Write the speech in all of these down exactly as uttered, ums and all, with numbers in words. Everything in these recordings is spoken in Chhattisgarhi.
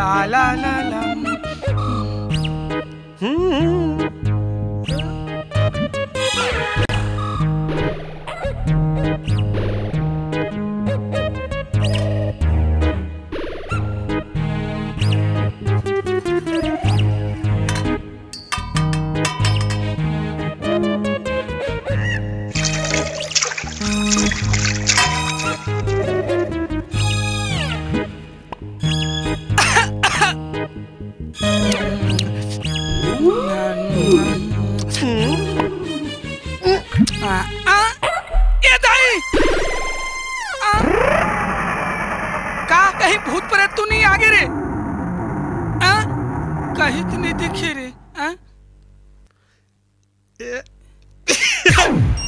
ला ला ला ला। हम्म। आ, आ, ए दाई! आ, का कहीं भूत प्रेत तो नहीं आगे रे? आ, कहीं तो नहीं दिखे रे? आ? ए,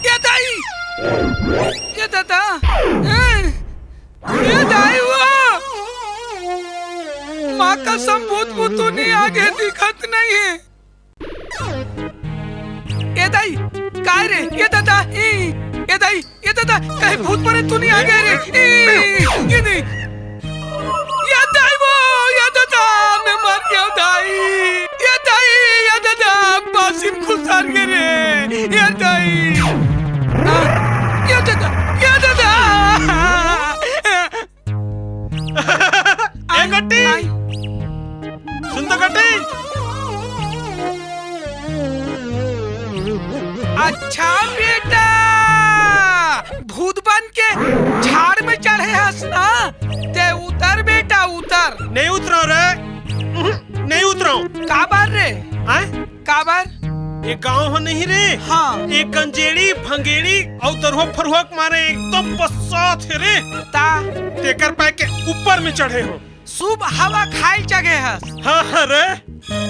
ए दाई! ए दादा! ए, ए दाई वो! माँ कसम भूत भूत तो नहीं आगे दिखत नहीं है। ए दाई, काय रे? ए दादा, ई, ए दाई, ए दादा, कहीं भूत प्रेत तो नहीं आगे रे? ई, ये नहीं। ए दाई वो, ए दादा, मैं मर गया दाई। ए दाई, ए दादा, पासिम खुसार गे रे। ए दाई। आ, ए दादा, ए दादा। ए गोटी। आई। सुन तो गोटी। अच्छा बेटा, भूत बन के झाड़ में चढ़े हस ना, ते उतर बेटा, उतर। नहीं उतरो रे, नहीं उतरो। काबर रे? आय? काबर? ये गांव ह नहीं रे। हाँ। ये कंजेड़ी, भंगेड़ी अउ दरुहा फरुहा के मारे एकदम बस्सात हे रे। ता? तेकर पाय के ऊपर में चढ़े हो। शुभ हवा खाइल चघे हस। हाँ, हाँ रे।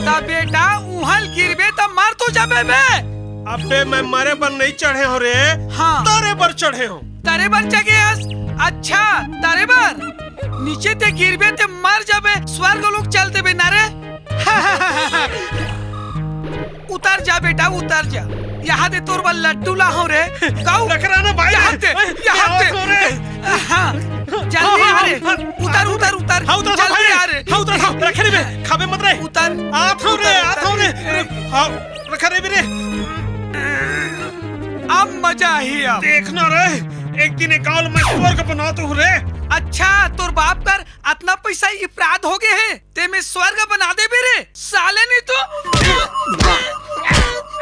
ता बेटा, उहल गिरबे त मर तो जाबे बे। अबे, मैं मरे बर नहीं चढ़े हो रे। हाँ। तरे बर चढ़े हो। तरे बर चघे हस? अच्छा, तरे बर। नीचे ते गिरबे ते मर जाबे, स्वर्ग लोक चल देबे ना रे। उतर जा बेटा, उतर जा। यहाँ दे तोर बर लड्डू ला हो रे। काऊ? रख रहा ना भाई। यहाँ दे, अरे, यहाँ दे। हाँ, जल्दी आ रे। हाँ, हाँ, उतर, उतर, उतर। हाँ, उतर, जल्दी आ रे। हाँ, उतर, हाँ, रखे नहीं बे, खाबे मत रे। उतर। आत हूँ रे, उतर, आत हूँ रे। उतर। हाँ, रखा रे बे रे। अब मजा ही अब। देखना रे, एक दिन एक गाँव मैं स्वर्ग बनाता हूँ रे। अच्छा, तोर बाप कर अतना पैसा इपराध हो गए है, ते में स्वर्ग बना देबे रे, साले नहीं तो।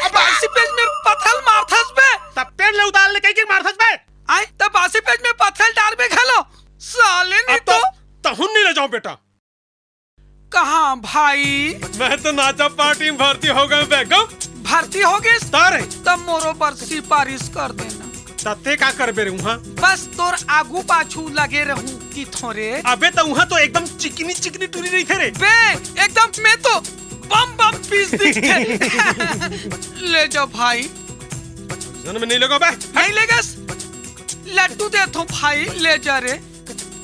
अब बासी पेज में पत्थर मारथस बे। तब पेड़ ले उतार ले कहीं के मारथस बे। आय, तब बासी पेज में पत्थर डाल बे घलो, साले नहीं तो। तहुन नहीं ले जाऊं बेटा। कहाँ भाई? मैं तो नाचा पार्टी में भर्ती हो गए बे, गो। भर्ती हो गए? तारे। तब मोरो पर सिफारिश कर देना। तते का करबे रे उहाँ? बस तोर आगू पाछू लगे रहूं कि थोरे। अबे त उहाँ तो एकदम चिकनी चिकनी टूरी रहिथे रे। बे, एकदम मैं तो बम बम पीस दिखथे। ले जा भाई। जन में नहीं लेगा बे। नहीं लेगस। लड्डू देथों भाई, ले जा रे।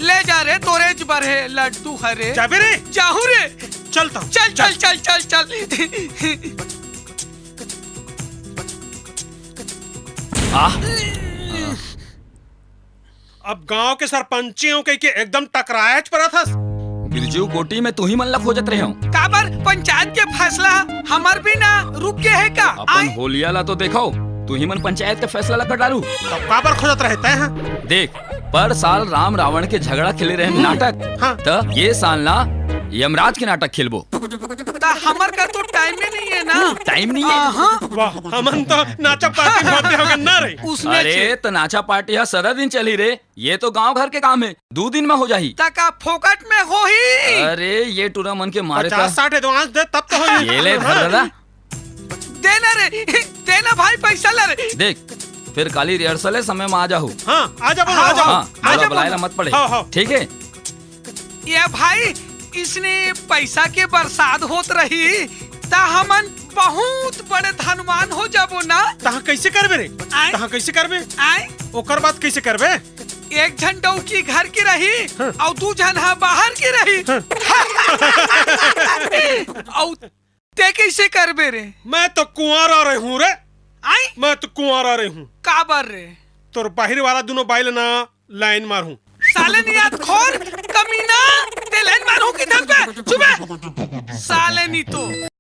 ले जा रे, तोरे ज बर हे लड्डू हरे। जाबे रे। जाहू रे। चलता हूँ। चल, चल, चल, चल, चल। आह। अब गांव के सरपंची हो कहिके एकदम टकरायच परत हस। बिरजू गोटी में तुही मन ला खोजत रहे हो। काबर पंचायत के फैसला हमर भी ना रुक गए है का? अपन आय? होलिया ला तो देखो, तुही मन पंचायत के फैसला ला कर डालू। तब काबर खोजत रहे तैं, हाँ? देख, पर साल राम रावण के झगड़ा खेले रहे नाटक, हाँ। त ये साल ना यमराज के नाटक खेलबो। त हमर का तो टाइम ही नहीं है ना। टाइम नहीं है? हाँ। वाह, हमन तो नाचा पार्टी में भर्ती हो गए ना रे। उसने अरे, छे- त नाचा पार्टी हा सदा दिन चली रे। ये तो गांव घर के काम है, दू दिन में हो जाही। त का फोकट में होही? अरे, ये टूरा मन के मारे पचास साठ advance दे, तब तो होही। ये ले, धर दादा। दे ना रे, दे ना भाई, पैसा ला रे। देख, फिर काली rehearsal है, समय में आ जाहू। हाँ, आ जाबो, हाँ, आ जाबो। हाँ, आ मोला जाबो बुलाए ना। ला मत पड़े। हाँ, हाँ। ठीक है? ये भाई, इसने पैसा के बरसात होत रही, त हमन बहुत बड़े धनवान हो जाबो ना। तहाँ कैसे करबे रे? आय? तहाँ कैसे करबे? आय? ओकर बाद कैसे करबे? एक झन डौकी घर के रही, हाँ। अउ दू झन हा बाहर के रही। हाँ। अउ ते कैसे करबे रे? मैं तो कुंवारा रहूं रे। आई? मैं तो कुंवारा रहूं। काबर रे? तोर बाहिर वाला दुनो बाई ल ना लाइन मारहूं। साले नियत खोर, कमीना, ते लाइन रुक इधर पे, चुप है। साले नहीं तो।